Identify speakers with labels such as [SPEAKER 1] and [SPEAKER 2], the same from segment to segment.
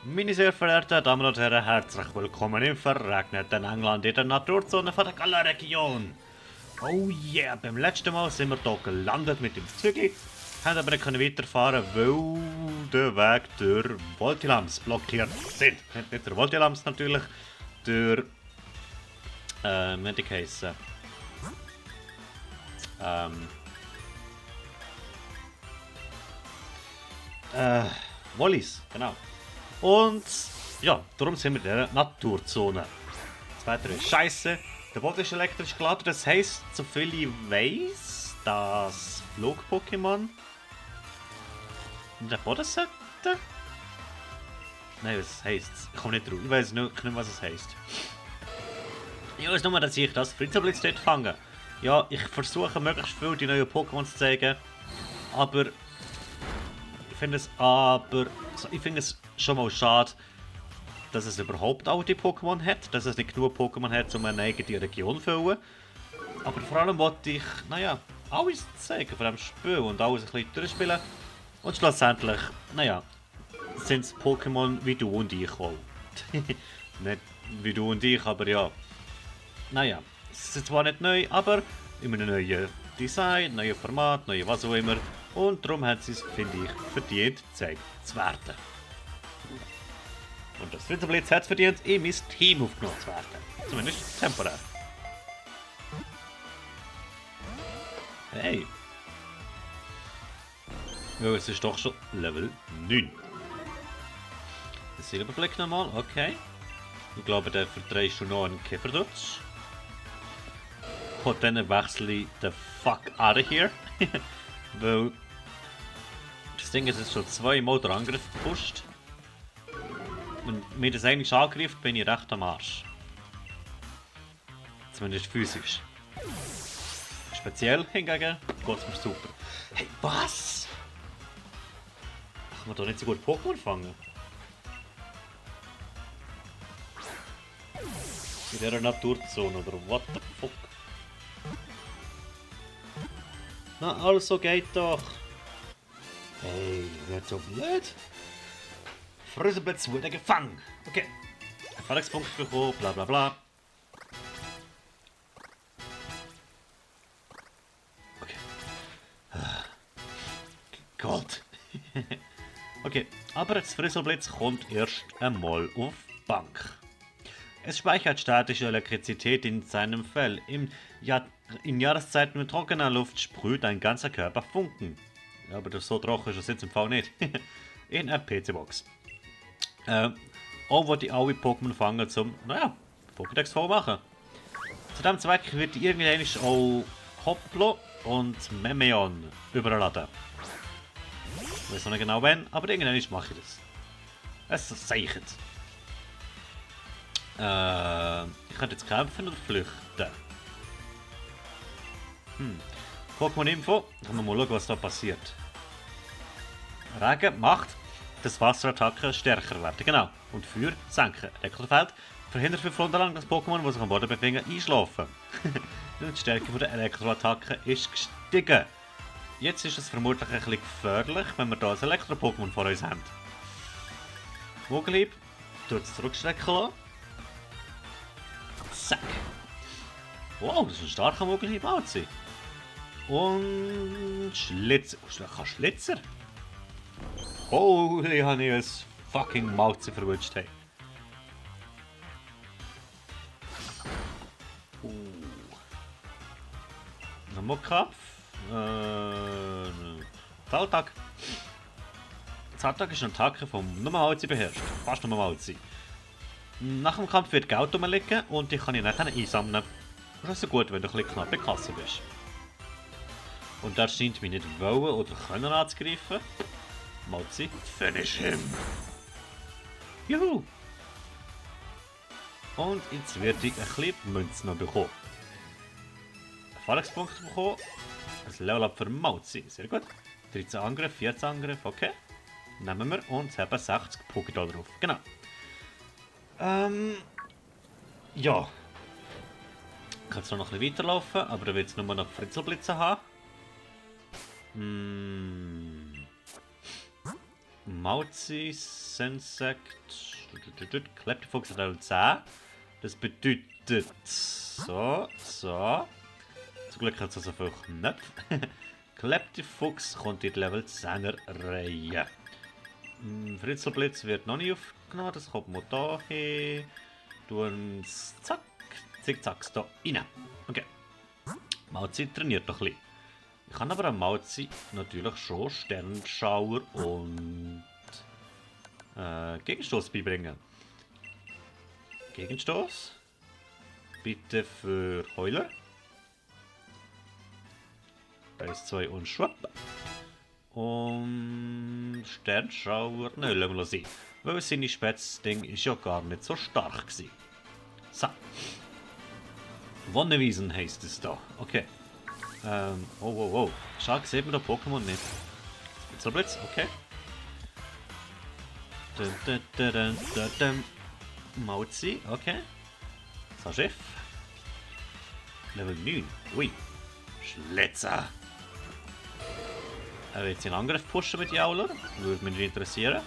[SPEAKER 1] Meine sehr verehrten Damen und Herren, herzlich willkommen im verregneten England in der Naturzone von der Gala-Region. Oh yeah, beim letzten Mal sind wir hier gelandet mit dem Zügel, haben aber nicht weiterfahren, weil der Weg durch Voltilams blockiert sind. Nicht der Voltilams natürlich, durch... wie hat die geheissen? Wallis, genau. Und ja, darum sind wir in der Naturzone. Das Wetter ist scheiße. Der Boden ist elektrisch geladen. Das heisst, soviel ich weiss, dass Flug-Pokémon in den Boden sollten. Nein, was heisst es? Ich komme nicht drauf. Ich weiß nicht, was es heisst. Ich weiß nur, dass ich das Fritzelblitz dort fange. Ja, ich versuche möglichst viel die neuen Pokémon zu zeigen. Aber ich finde es schon mal schade, dass es überhaupt alte Pokémon hat, dass es nicht genug Pokémon hat, um eine eigene Region zu füllen. Aber vor allem wollte ich, naja, alles zeigen von dem Spiel und alles ein bisschen durchspielen. Und schlussendlich, naja, sind es Pokémon wie du und ich auch. Nicht wie du und ich, aber ja. Naja, es ist zwar nicht neu, aber in einem neuen Design, neuen Format, neuen was auch immer. Und darum hat sie es, finde ich, verdient, gezeigt zu werden. Und das Fritzelblitz hat es verdient, in mein Team aufgenommen zu werden. Zumindest temporär. Hey. Ja, es ist doch schon Level 9. Den Silberblick nochmal, okay. Ich glaube, der verdrehst du noch einen Kipperdutsch. Und dann wechsle ich the fuck out of here. Weil das Ding ist jetzt schon zweimal der Angriff gepusht. Und mir das eigentlich angreift, bin ich recht am Arsch. Zumindest physisch. Speziell hingegen geht es mir super. Hey, was? Kann man doch nicht so gut Pokémon fangen? In dieser Naturzone oder what the fuck? Na, also geht doch. Hey, nicht so blöd. Fröselblitz wurde gefangen. Okay. Erfahrungspunkt bekommen, bla bla bla. Okay. Gott. Okay, aber das Fröselblitz kommt erst einmal auf die Bank. Es speichert statische Elektrizität in seinem Fell. In Jahreszeiten mit trockener Luft sprüht ein ganzer Körper Funken. Ja, aber das so trocken ist es jetzt im Fall nicht. In einer PC-Box. Auch wo die alle Pokémon fangen zum, naja, Pokédex voll machen. Zu diesem Zweck wird irgendwann auch Hoplo und Memeon überladen. Ich weiß noch nicht genau wann, aber irgendwann mache ich das. Es zeichnet. Ich könnte jetzt kämpfen oder flüchten. Pokémon-Info. Können wir mal schauen, was da passiert. Regen macht, dass Wasserattacken stärker werden. Genau. Und Feuer senken. Elektrofeld verhindert 5 Runden lang, dass Pokémon, die sich am Boden befinden, einschlafen. Und die Stärke der Elektroattacken ist gestiegen. Jetzt ist es vermutlich ein bisschen gefährlich, wenn wir hier ein Elektro-Pokémon vor uns haben. Vogelhieb tut es zurückstrecken lassen. Zack. Wow, das ist ein starker Vogelhieb auch zu sein. Und Schlitzer. Kann Schlitzer? Holy, habe ich ein fucking Mauzi verwünscht. Hey. Nochmal Kampf. Feldtag. Zattag ist eine Attacke vom Normalzi beherrscht. Fast Normalzi. Nach dem Kampf wird Geld rumliegen und die kann ich nicht einsammeln. Das ist so gut, wenn du ein bisschen knapp in Kasse bist. Und der scheint mich nicht wollen oder können anzugreifen. Malzi, finish him! Juhu! Und jetzt werde ich ein bisschen Münzen noch bekommen. Erfahrungspunkte bekommen. Ein Level-Up für Malzi, sehr gut. 13 Angriff, 14 Angriff, okay. Nehmen wir und haben 60 Pokéball drauf. Genau. Ja. Ich kann jetzt noch ein bisschen weiterlaufen, aber dann wird es nur noch Fritzelblitze haben. Mauzi, Sensect, Kleptifuchs Level 10. Das bedeutet so. Zum Glück hat es so viele Knöpfe. Kleptifuchs kommt in die Level 10er Reihe. Fritzelblitz wird noch nicht aufgenommen, das kommt mal da hin. Tun es zack, zickzack da rein. Okay. Mauzi trainiert noch ein bisschen. Ich kann aber an Mauzi natürlich schon Sternschauer und Gegenstoß beibringen. Gegenstoß. Bitte für Heuler. 1, 2 und schwupp. Und Sternschauer, nein, lassen wir sein. Weil seine Spätzding ist ja gar nicht so stark gewesen. So. Wonnewiesen heisst es da. Okay. Oh. Schade, sieht man da Pokémon nicht. Blitz, okay. Mauzi, okay. So, Chef. Level 9. Ui. Schlitzer. Er wird seinen Angriff pushen mit Jauler. Würde mich interessieren.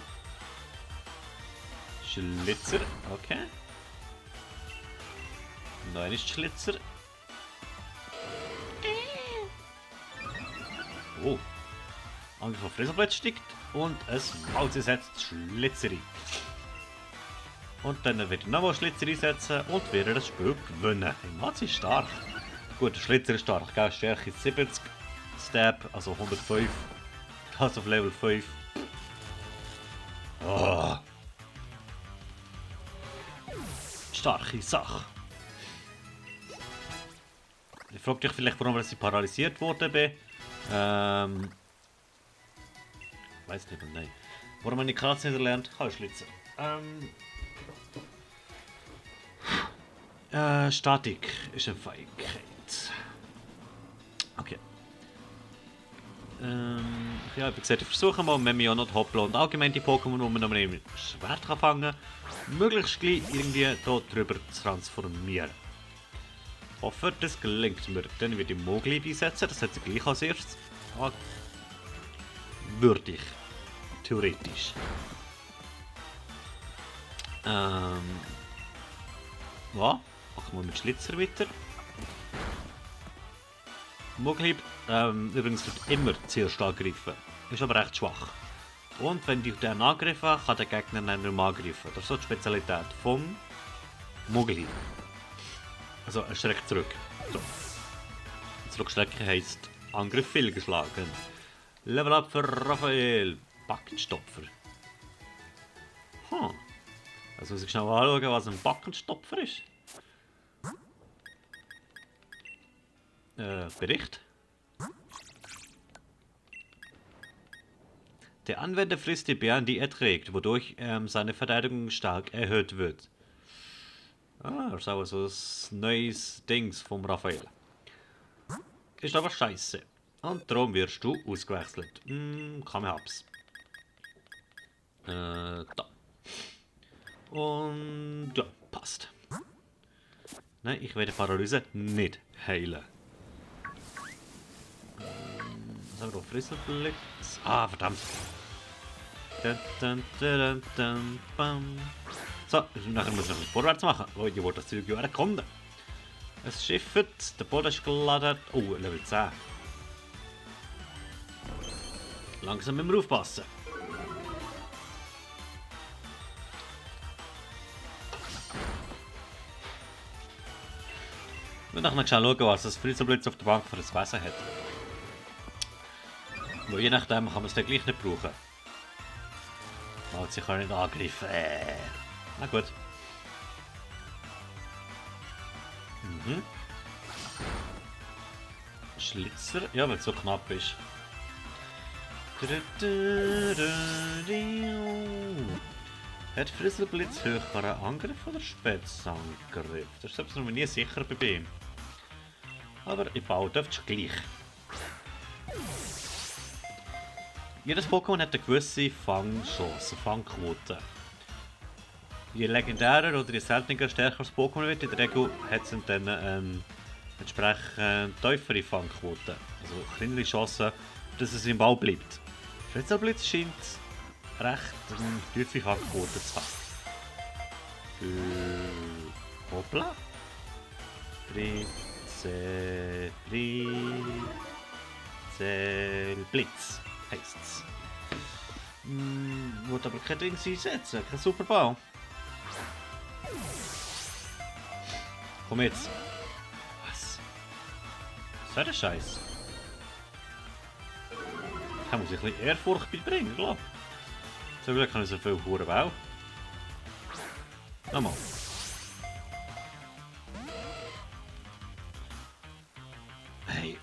[SPEAKER 1] Schlitzer, okay. Nein, ist Schlitzer. Oh. Angriff von Frisselblitz steigt und es Mauzi setzt Schlitzer ein. Und dann wird er nochmal Schlitzer einsetzen und wird er das Spiel gewinnen. Hey, Mauzi ist stark. Gut, der Schlitzer ist stark, gell? Stärke 70, Stab, also 105. Das auf Level 5. Oh. Starke Sache. Ich frage dich vielleicht, warum ich paralysiert worden bin. Weiß nicht, nein. Warum man die Kratze nicht lernt, kann ich Schlitzer. Statik ist eine Fähigkeit. Okay. Ja, wie gesagt, ich versuche mal mit Mionot, Hoppla und allgemein die Pokémon, wo man noch mit dem Schwert kann fangen, möglichst gleich irgendwie hier drüber zu transformieren. Ich hoffe, das gelingt mir. Dann würde ich Mogli einsetzen, das hat sie gleich als erstes. Würde ich. Theoretisch. Was? Machen wir mit Schlitzer weiter. Mogli übrigens wird immer zuerst angreifen. Ist aber recht schwach. Und wenn ich den angreife, kann der Gegner dann nicht mehr angreifen. Das ist so die Spezialität vom Mogli. Also er schreckt zurück. So. Zurückschrecken heisst Angriff fehlgeschlagen. Level up für Raphael. Backenstopfer. Also muss ich schnell anschauen, was ein Backenstopfer ist. Bericht. Der Anwender frisst die Beeren, die er trägt, wodurch seine Verteidigung stark erhöht wird. Das ist aber so ein neues Dings vom Raphael. Ist aber scheiße. Und darum wirst du ausgewechselt. Komm, hab's. Da. Und ja, passt. Nein, ich werde Paralyse nicht heilen. Was haben wir noch? Frisselblitz. Ah, verdammt. So, nachher muss ich noch vorwärts machen. Oh, ich wollte das Zeug ja erkunden. Es schifft, der Boden ist geladen. Oh, Level 10. Langsam müssen wir aufpassen. Wir müssen nachher schauen, was das Frisselblitz auf der Bank für das Wesen hat. Weil je nachdem kann man es dann gleich nicht brauchen. Weil sie kann nicht angreifen. Na gut. Schlitzer? Ja, weil es so knapp ist. Hat Frisselblitz höheren Angriff oder Spätzangriff? Das ist selbst noch nie sicher bei ihm. Aber ich baue dürfte gleich. Jedes Pokémon hat eine gewisse Fangchance, Fangquote. Je legendärer oder je seltener stärkeres Pokémon wird, in der Regel hat es dann entsprechend tiefere Fangquote. Also kleinere Chancen, dass es im Ball bleibt. Fritzelblitz scheint recht tiefe Hackquote zu haben. Hoppla. Blitz heisst's. Wollte aber kein Ding einsetzen, kein Superbau. Komm jetzt. Was? Was soll der Scheiß? Da muss ich ein bisschen Ehrfurcht beibringen, glaub ich. Zum Glück kann ich so viel Hurenbau. Nochmal. Hey.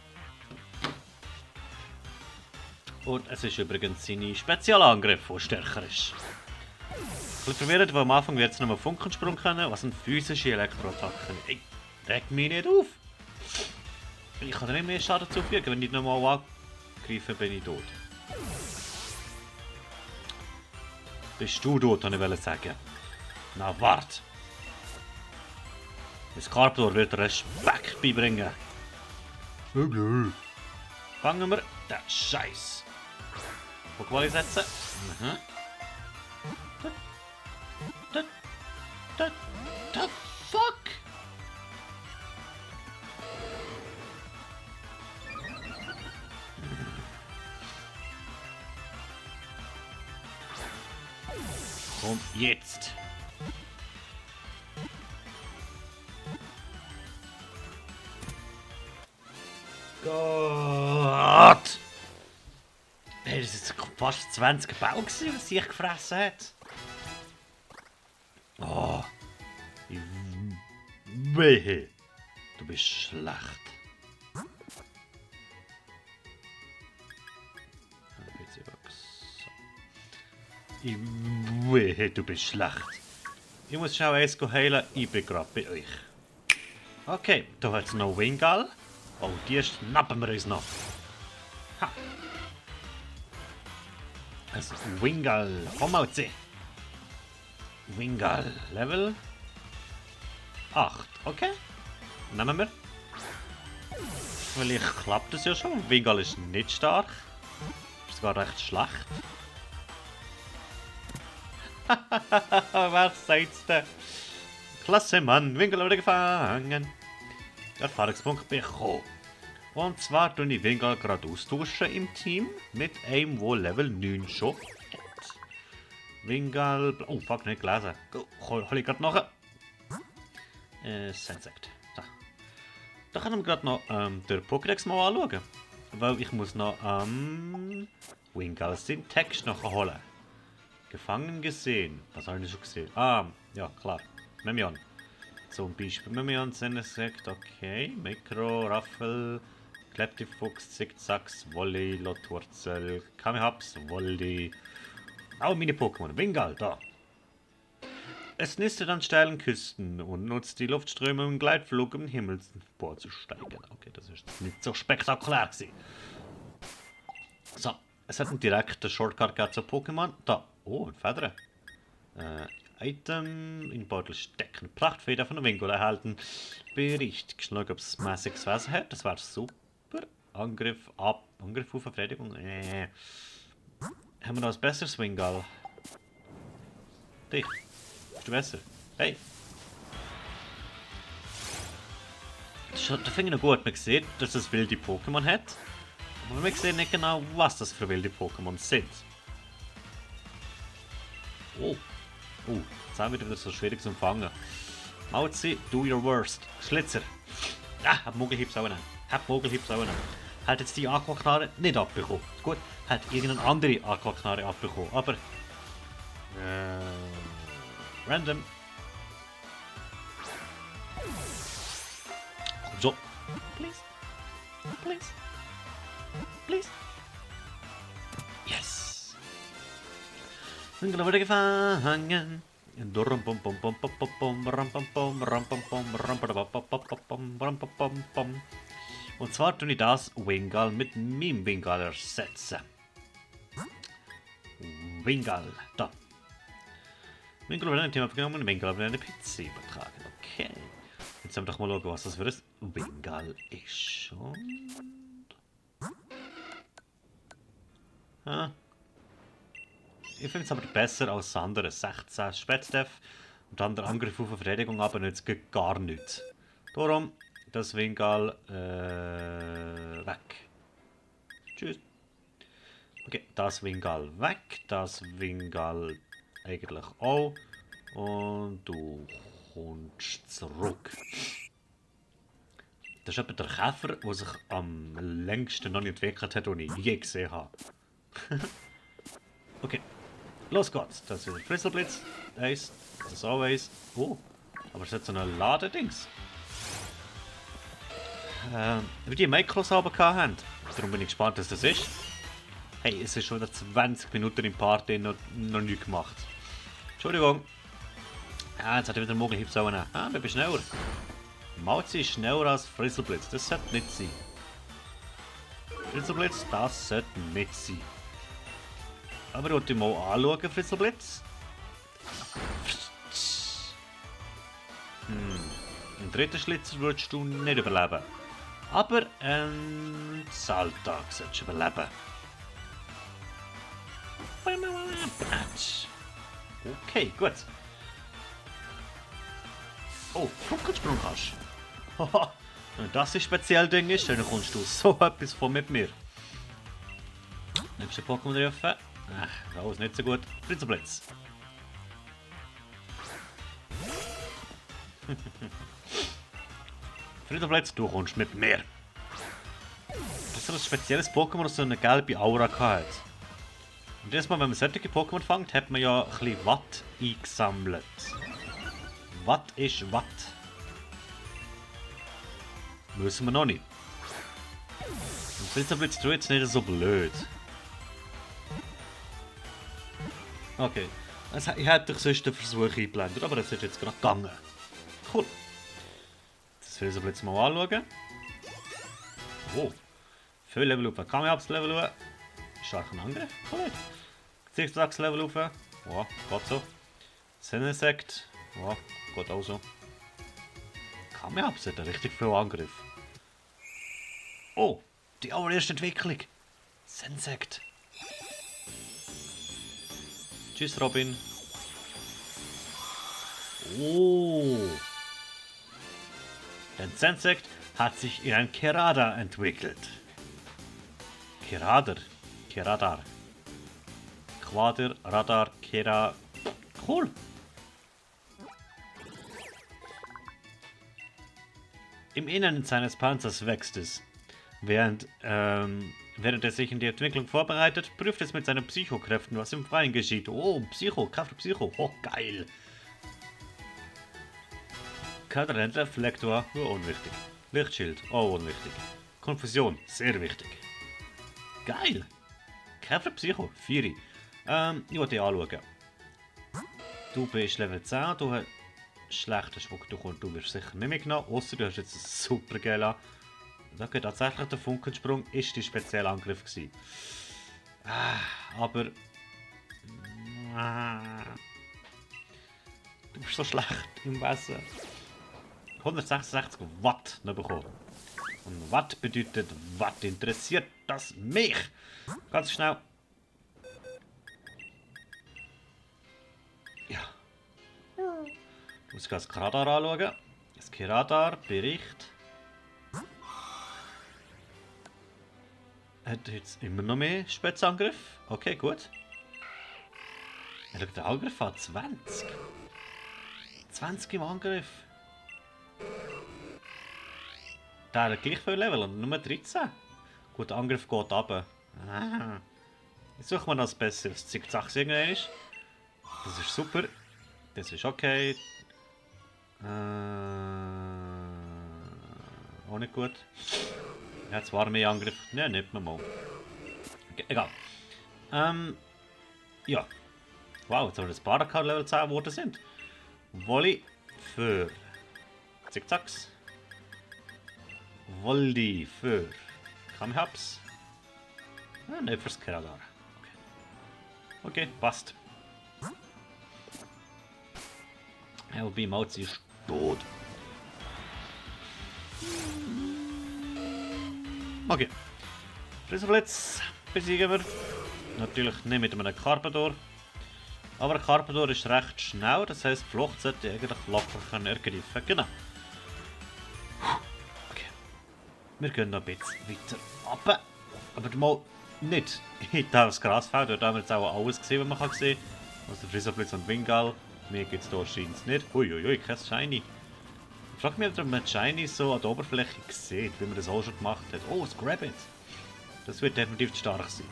[SPEAKER 1] Und es ist übrigens seine Spezialangriff, der stärker ist. Ich bin verwirrt, weil am Anfang wird es nur Funkensprung können, was eine physische Elektroattacke ist. Ey, reg mich nicht auf! Ich kann nicht mehr Schaden zufügen, wenn ich nochmal angreife, bin ich tot. Bist du tot, wollte ich sagen. Na wart! Mein Skarptor wird Respekt beibringen. Okay. Fangen wir den Scheiß. Pokémon setzen. Mhm. The fuck? Komm jetzt. Gott! Hey, das ist fast 20 Bau gewesen, was sich gefressen hat. Oh. Wehe. Du bist schlecht. Wehe, du bist schlecht. Ich muss schon eins heilen, ich bin gerade bei euch. Okay, da hat es noch Wingal. Oh, die schnappen wir uns noch. Ha. Also, Wingal, komm mal zu. Wingal, Level 8, okay. Nehmen wir. Vielleicht klappt es ja schon. Wingal ist nicht stark. Ist sogar recht schlecht. Was sagt's denn? Klasse, Mann. Wingal wurde gefangen. Erfahrungspunkt bekommen. Und zwar tue ich Wingal gerade austauschen im Team mit einem, der Level 9 schon hat. Wingal. Oh, fuck, nicht gelesen. Hol ich gerade nachher. Sensect. So. Da können wir gerade noch den Pokédex mal anschauen. Weil ich muss noch Wingal den Text noch holen. Gefangen gesehen. Was habe ich schon gesehen? Ah, ja, klar. Memion. Zum Beispiel Memion, Sensect, okay. Mikro, Raffel, Kleptifuchs, Zickzacks, Volley, Lotwurzel, Kamehaps, Voldy. Auch meine Pokémon. Wingal, da. Es nistet an steilen Küsten und nutzt die Luftströme im Gleitflug, um den Himmel vorzusteigen. Okay, das ist nicht so spektakulär gewesen. So, es hat einen direkten Shortcut zu Pokémon. Da. Oh, ein Feder. Item in Beutel stecken. Prachtfeder von der Wingal erhalten. Bericht. Geschlagen, ob es mäßiges Wesen hat. Das war super. Angriff ab. Angriff auf Verteidigung. Haben wir noch ein besseres Wingal? Dich. Bist du besser? Hey! Das finde ich noch gut. Man sieht, dass es wilde Pokémon hat. Aber wir sehen nicht genau, was das für wilde Pokémon sind. Oh. Oh, jetzt haben wir wieder so schwierig zu empfangen. Mauzi, do your worst. Schlitzer. Ah, hab Mogelhiebs auch nehmen. Hab Mogelhiebs auch nehmen. Hat jetzt die Aquaknarre nicht abbekommen. Gut, hat irgendeine andere Aquaknarre abbekommen. Aber... random. So. Please. Please. Please. Yes. Wingal wurde gefangen. Und zwar tue ich das Wingal mit meinem Wingal ersetzen. Wingal, da. Wingal wird ein Thema genommen, Wingal wird eine Pizza übertragen. Okay. Jetzt haben wir doch mal schauen, was das für ein Wingal ist. Und... Ah. Ich finde es aber besser als das andere. 16 Spätstef und dann der Angriff auf eine Verteidigung, aber jetzt geht gar nichts. Darum, das Wingal weg. Tschüss. Okay, das Wingal weg, das Wingal eigentlich auch. Und du kommst zurück. Das ist etwa der Käfer, der sich am längsten noch nicht entwickelt hat, den ich je gesehen habe. Okay, los geht's. Das ist Frizzleblitz. Eins, das ist auch eins. Oh, aber es hat so ein Ladedings. Wie die Makros aber hatten. Darum bin ich gespannt, was das ist. Hey, es ist schon wieder 20 Minuten im Part noch nichts gemacht. Entschuldigung. Ja, jetzt hat er wieder einen Mogelhieb so. Ah, wir sind schneller. Mauzi ist schneller als Frizzleblitz. Das sollte nicht sein. Frizzleblitz, das sollte nicht sein. Aber ich wollte mal anschauen, Frizzleblitz. Im dritten Schlitzer würdest du nicht überleben. Aber ein Saltag solltest du überleben. Okay, gut. Oh, Funkensprung hast du. Haha, wenn das ein spezielles Ding ist, dann kommst du so etwas von mit mir. Nächste Pokémon rufen. Ach, das ist nicht so gut. Frizzleblitz. Frizzleblitz, du kommst mit mir. Das ist ein spezielles Pokémon, das so eine gelbe Aura hat. Und jedes Mal, wenn man solche Pokémon fängt, hat man ja ein bisschen Watt eingesammelt. Watt ist Watt. Müssen wir noch nicht. Und Frizzleblitz tut jetzt nicht so blöd. Okay. Also, ich hätte sonst den Versuch eingeblendet, aber es ist jetzt gerade gegangen. Cool. Das Frizzleblitz mal anschauen. Oh. Viel Level auf. Kann ich abs Level auf? Starken Angriff. Cool. Gesichtsaxt Level auf. Ja, geht so. Sennensekt. Ja, geht auch so. Kamehaps hat richtig viel Angriff. Oh, die allererste Entwicklung. Sensekt. Tschüss, Robin. Oh. Der Sensekt hat sich in ein Kerada entwickelt. Keradar. Quader, Radar, Kera. Cool. Im Inneren seines Panzers wächst es. Während er sich in die Entwicklung vorbereitet, prüft es mit seinen Psychokräften, was im Freien geschieht. Oh, Kraft Psycho. Oh, geil. Kadrent-Reflektor, unwichtig. Lichtschild, oh, unwichtig. Konfusion, sehr wichtig. Geil. Käfer Psycho, 4. Ich will dich anschauen. Du bist Level 10, du hast schlechten Schwung, du wirst sicher nicht mitgenommen, außer du hast jetzt einen super Gela. Okay, tatsächlich der Funkensprung ist die spezielle Angriff gewesen. Aber... du bist so schlecht im Wasser. 166 Watt noch bekommen. Und Watt bedeutet Watt. Interessiert das mich? Ganz schnell. Ja. Du musst das Radar anschauen. Das Radar Bericht. Hat jetzt immer noch mehr Spätzangriff. Okay, gut. Ja, der Angriff hat 20. 20 im Angriff. Der hat gleich viel Level und nur 13. Gut, der Angriff geht runter. Jetzt suchen wir noch das Besseres. Zickzack irgendwann ist. Das ist super. Das ist okay. Auch nicht gut. Jetzt war mehr Angriff. Nein, nicht mehr mal. Okay, egal. Ja. Wow, jetzt haben wir das Baracard Level 10 geworden sind. Volley für Zickzacks. Voldi für Kamehaps. Nicht fürs Keradar. Okay, passt. LB Mauzi ist tot. Okay. Frizzleblitz besiegen wir. Natürlich nicht mit einem Carpador. Aber Carpador ist recht schnell, das heisst, die Flucht sollte eigentlich locker ergreifen können. Genau. Okay. Wir gehen noch ein bisschen weiter runter. Aber mal nicht in das Grasfeld, dort haben wir jetzt auch alles gesehen, was man sehen kann. Also Friserblitz und Wingal. Mir gibt es hier scheint nicht. Uiuiui, kein Shiny. Ich frage mich, ob man Shiny so an der Oberfläche sieht, wie man das auch schon gemacht hat. Oh, das Grabbit. Das wird definitiv stark sein.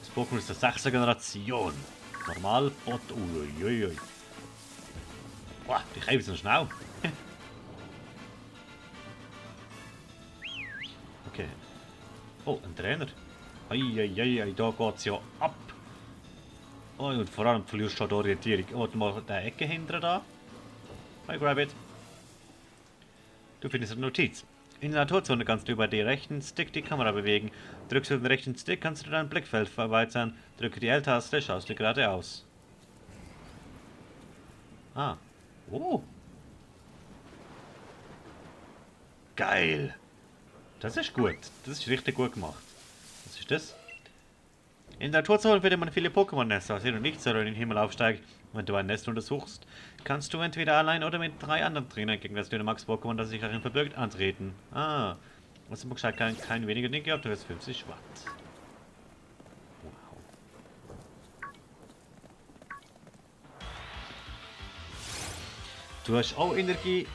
[SPEAKER 1] Das Pokémon ist der 6. Generation. Normal, Bot. Uiuiui. Boah, die Kämpfe sind schnell. Okay. Oh, ein Trainer. Eieiei, da geht's ja ab. Oh, und vor allem verlierst du die Orientierung. Oh, du machst eine Ecke hinter da. Hi, Grabbit. Du findest eine Notiz. In der Naturzone kannst du über den rechten Stick die Kamera bewegen. Drückst du den rechten Stick, kannst du dein Blickfeld erweitern. Drücke die L-Taste, schaust du geradeaus. Ah. Oh. Geil. Das ist gut. Das ist richtig gut gemacht. Was ist das? In der Naturzone findet man viele Pokémon-Nester, aus denen du nicht soll in den Himmel aufsteigen. Wenn du ein Nest untersuchst, kannst du entweder allein oder mit 3 anderen Trainern gegen das Dynamax-Pokémon, das sich darin verbirgt, antreten. Ah. Was im Bescheid kein weniger Ding gehabt, du hast 50 Watt. Wow. Du hast auch Energie,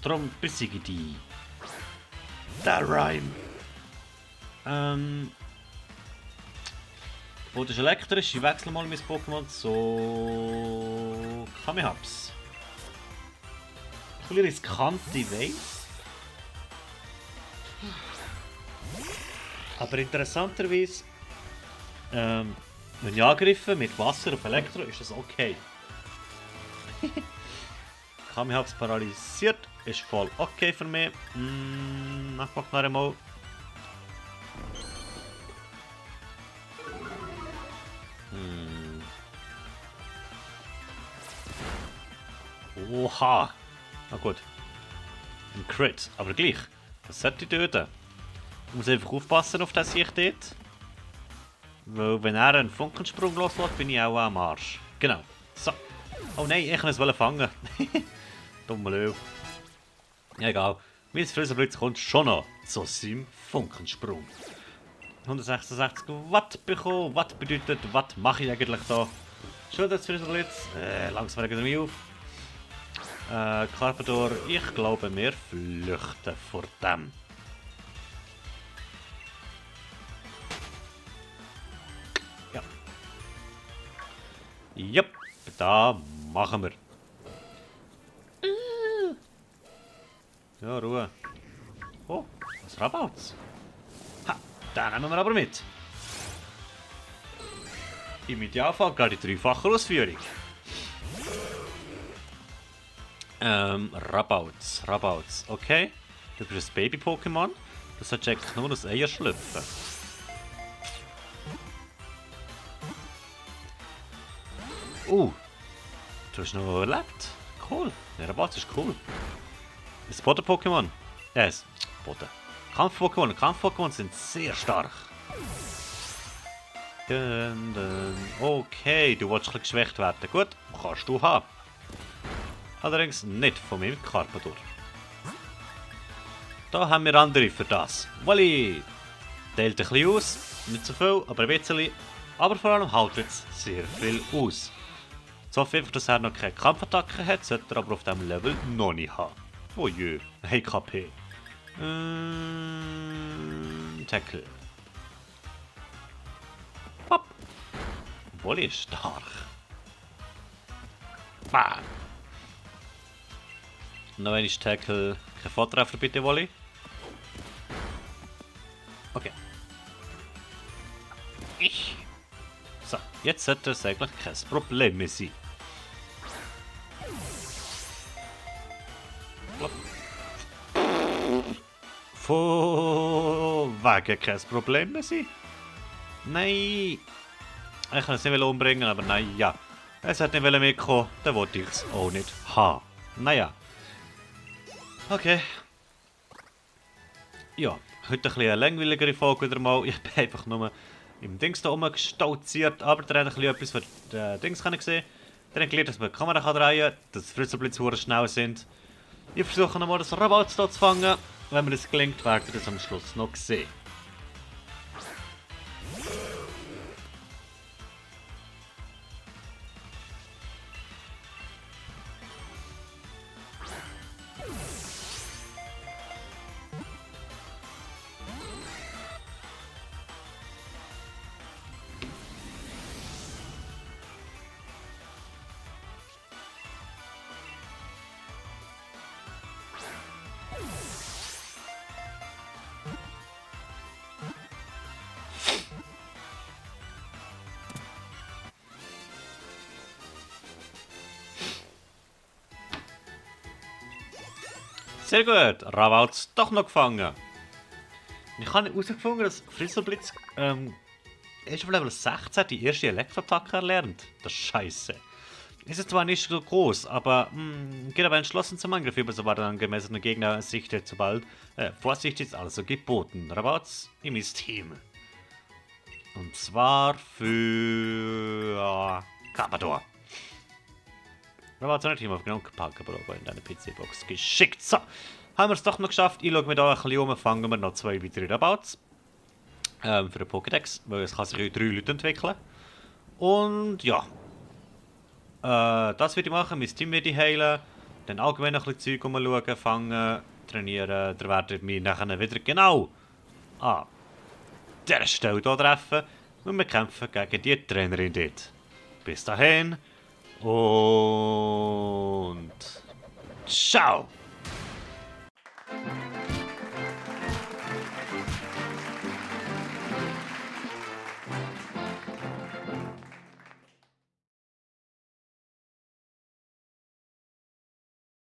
[SPEAKER 1] darum besiege die. Der Rhyme. Boot ist elektrisch, ich wechsle mal mein Pokémon zu Kamehaps. Ein bisschen riskante Weiss. Aber interessanterweise, wenn ich angreife mit Wasser auf Elektro, ist das okay. Kamehaps paralysiert, ist voll okay für mich. Einfach noch einmal. Oha! Na gut. Ein Crit, aber gleich. Das sollte ich töten. Ich muss einfach aufpassen auf das Sicht dort. Weil wenn er einen Funkensprung loslässt, bin ich auch am Arsch. Genau. So. Oh nein, ich wollte es fangen. Dummer Löw. Ja, egal. Mein Friserblitz kommt schon noch zu seinem Funkensprung. 166 Watt bekommen. Watt bedeutet, was mache ich eigentlich da? Schon das Friserblitz. Langsam regen wir auf. Carpador, ich glaube, wir flüchten vor dem. Ja. Jupp, da machen wir. Ja, Ruhe. Oh, was Rabaut's? Ha, den nehmen wir aber mit. Im Idealfall gar die dreifache Ausführung. Rabauts, okay. Du bist ein Baby-Pokémon. Das hat eigentlich nur das Eier schlüpfen. Du hast noch überlebt. Cool. Der Rabauts ist cool. Ist Boden-Pokémon? Ja, ist Boden. Kampf-Pokémon. Kampf-Pokémon sind sehr stark. Okay, du willst ein bisschen geschwächt werden. Gut, kannst du haben. Allerdings nicht von meinem Carpador. Da haben wir andere für das. Wally! Teilt ein bisschen aus, nicht so viel, aber ein bisschen. Aber vor allem haltet es sehr viel aus. Ich hoffe einfach, dass er noch keine Kampfattacken hat, sollte er aber auf diesem Level noch nicht haben. Oh je, hey KP. Tackle. Pop! Wally ist stark. Bam! Noch ein Tackle. Kein Vortreffer bitte, Wally. Okay. So, jetzt sollte es eigentlich kein Problem mehr sein. Von wegen kein Problem mehr sein? Nein. Ich kann es nicht umbringen, aber nein, ja. Es hat nicht mitkommen, dann wollte ich es auch nicht haben. Naja. Okay. Ja, heute ein bisschen eine langweiligere Folge wieder mal. Ich bin einfach nur im Dings da rumgestolziert, aber der hat ein bisschen etwas von den Dings können sehen. Der hat gelernt, dass man die Kamera drehen kann, dass Frizzleblitz hure schnell sind. Ich versuche nochmal das Rabatt hier zu fangen. Wenn mir das gelingt, werdet ihr das am Schluss noch sehen. Sehr gut, Ravals doch noch gefangen. Ich habe herausgefunden, dass Frizzleblitz erst auf Level 16 die erste Elektroattacke erlernt. Das ist scheiße. Ist zwar nicht so groß, aber geht aber entschlossen zum Angriff über, sobald ein angemessener Gegner sichtet, sobald Vorsicht ist also geboten. Ravals im Team. Und zwar für Carpador. Ravals hat nicht immer genug gepackt, aber in deine PC-Box geschickt. So, haben wir es doch noch geschafft. Ich schaue mir da ein bisschen um, fangen wir noch 2 weitere Rabouts. Für den Pokédex, weil es kann sich in 3 Leute entwickeln. Und ja. Das werde ich machen, mein Team werde ich heilen. Dann allgemein ein bisschen Zeug umschauen, fangen, trainieren. Dann werdet ihr mich nachher wieder genau an dieser Stelle hier treffen. Und wir kämpfen gegen die Trainerin dort. Bis dahin. Und ciao!